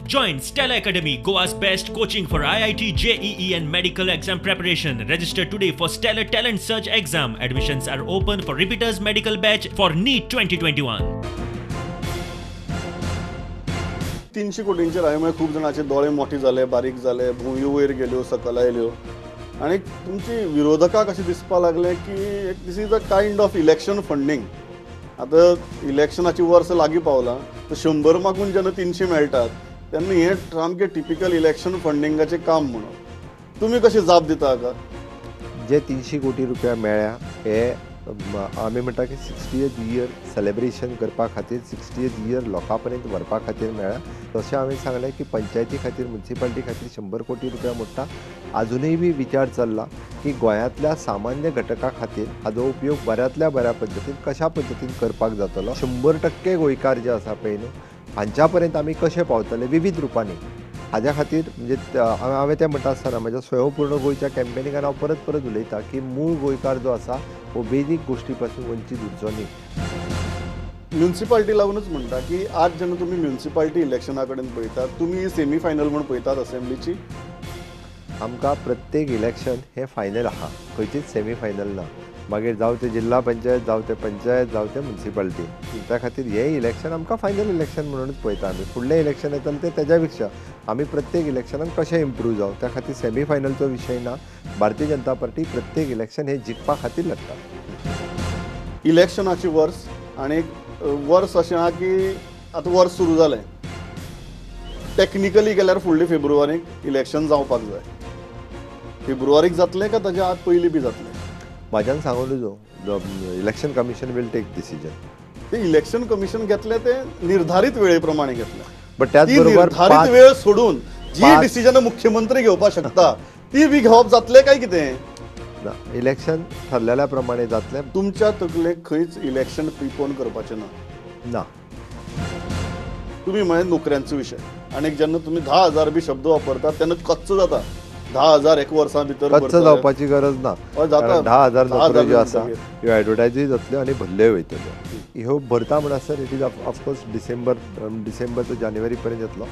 Join Stellar Academy, Goa's best coaching for IIT, JEE and medical exam preparation. Register today for Stellar Talent Search exam. Admissions are open for repeaters medical batch for NEET 2021. 300 कोटींचेर हांवें म्हळें खूब जाणांचे दोळे मोठे जाले, बारीक जाले, भुंयो वयर गेल्यो, सकल आयल्यो आनी तुमची विरोधकाक अशें दिसपाक लागलें की this is a kind of election funding. आतां इलेक्शनाची वर्स लागीं पावलां, तर 100 मागून जेन्ना 300 मेळटात तेन्ना हें सामकें टिपिकल इलेक्शन फंडिंगाचें काम म्हणून तुमी कशें जाप दिता हाका? जे 300 कोटी रुपया मेळ्ळ्या हे आमी म्हणटा की 60th year celebration करपा खातीर, 60th year लोकां पर्यंत व्हरपा खातीर मेळ्ळ्या. तशें हांवें सांगलें की पंचायती खातीर, मुन्सिपालिटी खातीर 100 कोटी रुपया मोडटा. आजुनूय बी विचार चल्ला की गोंयांतल्या सामान्य घटका खातीर हाजो उपयोग बऱ्यांतल्या बऱ्या पद्दतीन कशा पद्दतीन करपाक जातलो. 100% गोंयकार जे आसा पळय न्हू हांच्या पर्यंत आमी कशें पावतले विविध रुपांनी, हाज्या खातीर म्हणजे हांवें तें म्हणटा आसतना म्हज्या स्वयंपूर्ण गोंयच्या कॅम्पेनिंगान हांव परत परत उलयता की मूळ गोंयकार जो आसा हो बेजीक गोश्टी पासून वंचीत उरचो न्ही. म्युनिसिपालिटी लागूनच म्हणटा की आज जेन्ना तुमी म्युनिसिपालिटी इलेक्शना कडेन पळयतात, तुमी सेमी फायनल म्हूण पळयतात असेंब्लीची. आमकां प्रत्येक इलेक्शन हें फायनल आहा, खंयचीच सेमी फायनल ना. मागीर जावं तें जिल्हा पंचायत, जावं तें पंचायत, जावं तें मुन्सिपालिटी. त्या खातीर हें इलेक्शन आमकां फायनल इलेक्शन म्हणूनच पळयता आमी. फुडलें इलेक्शन येतलें तें तेज्या पेक्षा आमी प्रत्येक इलेक्शनान कशें इम्प्रूव जावं त्या खातीर सेमी फायनलचो विशय ना. भारतीय जनता पार्टी प्रत्येक इलेक्शन हें जिखपा खातीर लडटा. इलेक्शनाची वर्स आनी वर्स अशें आहा की आतां वर्स सुरू जालें, टॅक्निकली गेल्यार फुडले फेब्रुवारीक इलेक्शन जावपाक जाय. फेब्रुवारीक जातलें काय ताज्या आत पयलीं बी जातलें? म्हाज्यान सांगूं न्हू, election commission will take decision. ते इलेक्शन कमिशन घेतलें ते निर्धारित वेळे प्रमाणे घेतलें, बट त्याच बरोबर निर्धारित वेळ सोडून जी डिसिजन मुख्यमंत्री घेवपाक शकता ती बी घेवप जातलें काय कितें? ना, इलेक्शन ठरलेल्या प्रमाणे जातलें. तुमच्या तकलेक खंयच इलेक्शन प्रिपोन करपाचें ना? ना. तुमी म्हळें नोकऱ्यांचो विशय, आनी जेन्ना तुमी 10,000 बी शब्द वापरतात तेन्ना कच्च जाता. 10,000 एक वर्सां भितर कच्च जावपाची गरज ना. 10,000 नोकऱ्यो ज्यो आसा ह्यो एडवर्टायजूय जातल्यो आनी भरल्योय वयतल्यो. ह्यो भरता म्हणसर it is of course December to जानेवारी पर्यंत येतलो.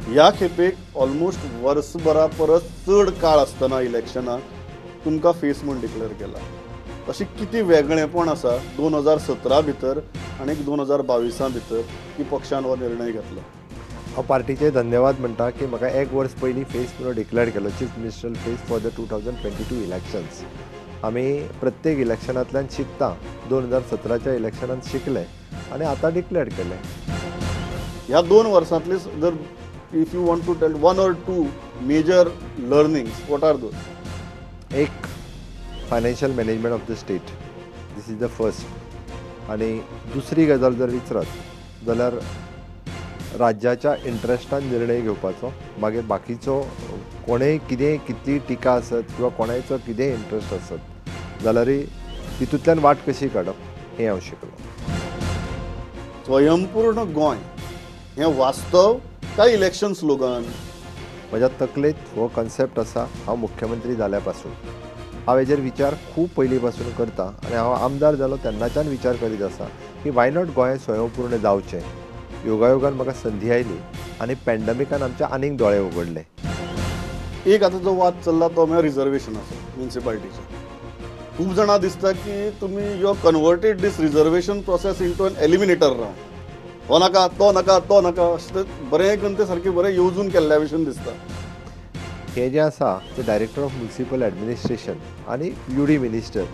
ह्या खेपेक ऑलमोस्ट वर्सभरा परस चड काळ आसतना इलेक्शनाक तुमकां फेस म्हूण डिक्लेअर केला. अशें कितें वेगळेपण आसा 2017 भितर आनी 2022 भितर की पक्षान हो निर्णय घेतलो? हांव पार्टीचे धन्यवाद म्हणटा की म्हाका एक वर्स पयलीं फेस म्हणून डिक्लेअर केलो, chief minister face for the 2022 elections. आमी प्रत्येक इलेक्शनांतल्यान शिकता. 2017च्या इलेक्शनान शिकले आनी आतां डिक्लेअर केलें. ह्या 2 वर्सांतली जर if you want to tell 1 or 2 major learnings, what are those? एक, financial management of the state, this is the first. आनी दुसरी गजाल जर विचारत जाल्यार राज्याच्या इंट्रस्टान निर्णय घेवपाचो, मागीर बाकीचो कोणेय कितेंय कितली टिका आसत किंवा कोणायचो कितेंय इंट्रस्ट आसत जाल्यारय तितूंतल्यान वाट कशी काडप हें हांव शिकलो. स्वयंपूर्ण गोंय हें वास्तव काय इलेक्शन स्लोगन? म्हज्या तकलेंत हो कॉन्सेप्ट आसा. हांव मुख्यमंत्री जाल्या पासून हांव हेजेर विचार खूब पयलीं पासून करता आनी हांव आमदार जालो तेन्नाच्यान विचार करीत आसा की why not Goa स्वयंपूर्ण जावचें. योगायोगान म्हाका संदी आयली आनी पॅन्डमिकान आमचे आनीक दोळे उगडले. एक आतां जो वाद चल्ला तो म्हळ्यार रिजर्वेशनाचो म्युनिसिपालिटीचो. खूब जाणां दिसता की तुमी you converted this reservation process into an eliminator round. हो नाका, तो नाका, तो नाका, अशें बरें करून ते सारकें बरें येवजून केल्ल्या भशेन दिसता. हें जें आसा तें डायरेक्टर ऑफ म्युनिसिपल एडमिनिस्ट्रेशन आनी यू डी मिनिस्टर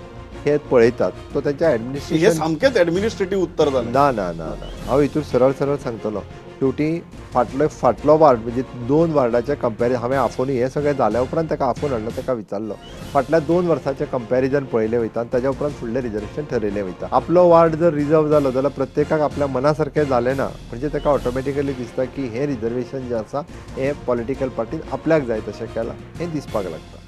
हे पळयतात. तो तांच्या एडमिनिस्ट्रेशन हे सामकेंच एडमिनिस्ट्रेटीव उत्तर जालें. ना ना ना ना, हांव हितूर सरळ सरळ सांगतलो. शेवटी फाटलो वार्ड म्हणजे 2 वार्डाचे कंपॅरिजन हांवें आफोवन हें सगळें जाल्या उपरांत ताका आफोवन हाडलो, ताका विचारलो. फाटल्या 2 वर्साचें कंपॅरिजन पळयलें वयता आनी ताज्या उपरांत फुडलें रिजर्वेशन ठरयलें वयता. आपलो वार्ड जर रिजर्व जालो जाल्यार प्रत्येकाक आपल्या मना सारकें जालें ना म्हणजे ताका ऑटोमॅटिकली दिसता की हें रिजर्वेशन जें आसा हें पॉलिटिकल पार्टीन आपल्याक जाय तशें केलां हें दिसपाक लागता.